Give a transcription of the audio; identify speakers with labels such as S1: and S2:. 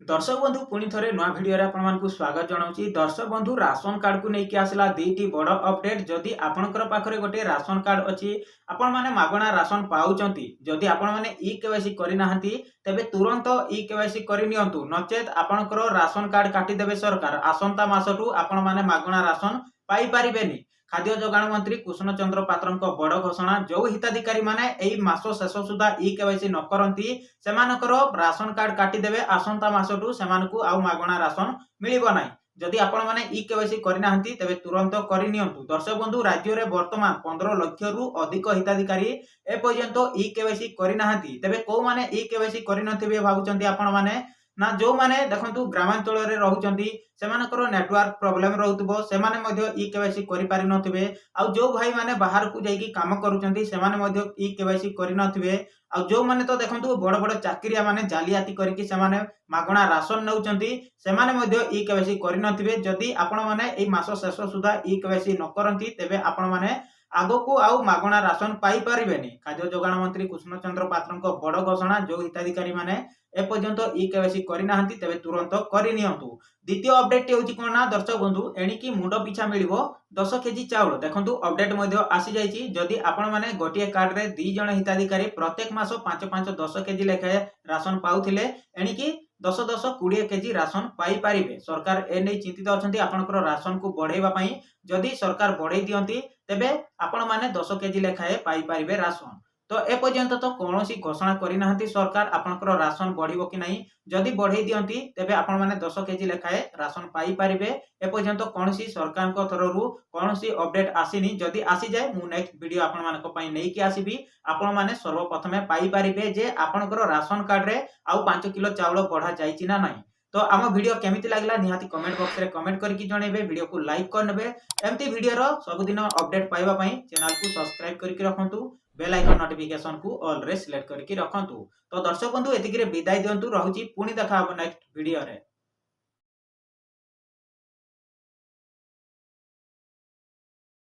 S1: ଦର୍ଶକ ବନ୍ଧୁ, ପୁଣି ଥରେ ନୂଆ ଭିଡ଼ିଓରେ ଆପଣମାନଙ୍କୁ ସ୍ୱାଗତ ଜଣାଉଛି। ଦର୍ଶକ ବନ୍ଧୁ, ରାସନ କାର୍ଡକୁ ନେଇକି ଆସିଲା ଦୁଇଟି ବଡ଼ ଅପଡେଟ୍। ଯଦି ଆପଣଙ୍କର ପାଖରେ ଗୋଟିଏ ରାସନ କାର୍ଡ ଅଛି, ଆପଣମାନେ ମାଗଣା ରାସନ ପାଉଛନ୍ତି, ଯଦି ଆପଣମାନେ ଇ କେୱାଇସି କରିନାହାନ୍ତି, ତେବେ ତୁରନ୍ତ ଇ କେୱାଇସି କରିନିଅନ୍ତୁ। ନଚେତ୍ ଆପଣଙ୍କର ରାସନ କାର୍ଡ କାଟିଦେବେ ସରକାର। ଆସନ୍ତା ମାସଠୁ ଆପଣମାନେ ମାଗଣା ରାସନ ପାଇପାରିବେନି। ଖାଦ୍ୟ ଯୋଗାଣ ମନ୍ତ୍ରୀ କୃଷ୍ଣଚନ୍ଦ୍ର ପାତ୍ରଙ୍କ ବଡ଼ ଘୋଷଣା, ଯୋଉ ହିତାଧିକାରୀ ମାନେ ଏଇ ମାସ ଶେଷ ସୁଦ୍ଧା ଇ କେୱାଇସି ନ କରନ୍ତି, ସେମାନଙ୍କର ରାସନ କାର୍ଡ କାଟିଦେବେ। ଆସନ୍ତା ମାସଠୁ ସେମାନଙ୍କୁ ଆଉ ମାଗଣା ରାସନ ମିଳିବ ନାହିଁ। ଯଦି ଆପଣମାନେ ଇ କେୱାଇସି କରିନାହାନ୍ତି, ତେବେ ତୁରନ୍ତ କରିନିଅନ୍ତୁ। ଦର୍ଶକ ବନ୍ଧୁ, ରାଜ୍ୟରେ ବର୍ତ୍ତମାନ 15 ଲକ୍ଷରୁ ଅଧିକ ହିତାଧିକାରୀ ଏପର୍ଯ୍ୟନ୍ତ ଇ କେୱାଇସି କରିନାହାନ୍ତି। ତେବେ କୋଉମାନେ ଇ କେୱାଇସି କରିନଥିବେ ଭାବୁଛନ୍ତି ଆପଣମାନେ? ନା, ଯୋଉମାନେ ଦେଖନ୍ତୁ ଗ୍ରାମାଞ୍ଚଳରେ ରହୁଛନ୍ତି, ସେମାନଙ୍କର ନେଟୱାର୍କ ପ୍ରୋବ୍ଲେମ ରହୁଥିବ, ସେମାନେ ମଧ୍ୟ ଇ କେୱାଇସି କରିପାରିନଥିବେ। ଆଉ ଯୋଉ ଭାଇମାନେ ବାହାରକୁ ଯାଇକି କାମ କରୁଛନ୍ତି, ସେମାନେ ମଧ୍ୟ ଇ କେୱାଇସି କରିନଥିବେ। ଆଉ ଯୋଉମାନେ ତ ଦେଖନ୍ତୁ ବଡ଼ ବଡ଼ ଚାକିରିଆ ମାନେ ଜାଲିଆତି କରିକି ସେମାନେ ମାଗଣା ରାସନ ନେଉଛନ୍ତି, ସେମାନେ ମଧ୍ୟ ଇ କେୱାଇସି କରିନଥିବେ। ଯଦି ଆପଣମାନେ ଏଇ ମାସ ଶେଷ ସୁଦ୍ଧା ଇ କେୱାଇସି ନ କରନ୍ତି, ତେବେ ଆପଣମାନେ ଆଗକୁ ଆଉ ମାଗଣା ରାସନ ପାଇପାରିବେନି। ଖାଦ୍ୟ ଯୋଗାଣ ମନ୍ତ୍ରୀ କୃଷ୍ଣଚନ୍ଦ୍ର ପାତ୍ରଙ୍କ ବଡ଼ ଘୋଷଣା, ଯୋଉ ହିତାଧିକାରୀ ମାନେ ଏପର୍ଯ୍ୟନ୍ତ ଇ କେୱାଇସି କରିନାହାନ୍ତି, ତେବେ ତୁରନ୍ତ କରିନିଅନ୍ତୁ। ଦ୍ୱିତୀୟ ଅପଡେଟଟି ହେଉଛି କ'ଣ ନା, ଦର୍ଶକ ବନ୍ଧୁ, ଏଣିକି ମୁଣ୍ଡ ପିଛା ମିଳିବ 10 କେଜି ଚାଉଳ। ଦେଖନ୍ତୁ, ଅପଡେଟ ମଧ୍ୟ ଆସିଯାଇଛି। ଯଦି ଆପଣମାନେ ଗୋଟିଏ କାର୍ଡରେ 2 ଜଣ ହିତାଧିକାରୀ ପ୍ରତ୍ୟେକ ମାସ 5 5 10 କେଜି ଲେଖାଏଁ ରାସନ ପାଉଥିଲେ, ଏଣିକି 10 10 20 କେଜି ରାସନ ପାଇପାରିବେ। ସରକାର ଏ ନେଇ ଚିନ୍ତିତ ଅଛନ୍ତି ଆପଣଙ୍କର ରାସନକୁ ବଢେଇବା ପାଇଁ। ଯଦି ସରକାର ବଢେଇ ଦିଅନ୍ତି, ତେବେ ଆପଣମାନେ 10 କେଜି ଲେଖାଏଁ ପାଇପାରିବେ ରାସନ। ତ ଏପର୍ଯ୍ୟନ୍ତ ତ କୌଣସି ଘୋଷଣା କରିନାହାନ୍ତି ସରକାର ଆପଣଙ୍କର ରାସନ ବଢିବ କି ନାହିଁ। ଯଦି ବଢେଇ ଦିଅନ୍ତି, ତେବେ ଆପଣମାନେ 10 କେଜି ଲେଖାଏଁ ରାସନ ପାଇପାରିବେ। ଏପର୍ଯ୍ୟନ୍ତ କୌଣସି ସରକାରଙ୍କ ତରଫରୁ କୌଣସି ଅପଡେଟ ଆସିନି। ଯଦି ଆସିଯାଏ, ମୁଁ ନେକ୍ସଟ ଭିଡ଼ିଓ ଆପଣମାନଙ୍କ ପାଇଁ ନେଇକି ଆସିବି। ଆପଣମାନେ ସର୍ବପ୍ରଥମେ ପାଇପାରିବେ ଯେ ଆପଣଙ୍କର ରାସନ କାର୍ଡରେ ଆଉ 5 କିଲୋ ଚାଉଳ ବଢା ଯାଇଛି ନା ନାହିଁ। ତ ଆମ ଭିଡ଼ିଓ କେମିତି ଲାଗିଲା, ନିହାତି କମେଣ୍ଟ ବକ୍ସରେ କମେଣ୍ଟ କରିକି ଜଣେଇବେ। ଭିଡ଼ିଓକୁ ଲାଇକ୍ କରିନେବେ। ଏମିତି ଭିଡ଼ିଓର ସବୁଦିନ ଅପଡେଟ୍ ପାଇବା ପାଇଁ ଚ୍ୟାନେଲକୁ ସବସ୍କ୍ରାଇବ କରିକି ରଖନ୍ତୁ। ବେଲ୍ ଆଇକନ୍ ନୋଟିଫିକେସନକୁ ଅଲରେ ସିଲେକ୍ଟ କରିକି ରଖନ୍ତୁ। ତ ଦର୍ଶକ ବନ୍ଧୁ, ଏତିକିରେ ବିଦାୟ ଦିଅନ୍ତୁ, ରହୁଛି। ପୁଣି ଦେଖା ହବ ନେକ୍ସଟ ଭିଡ଼ିଓରେ।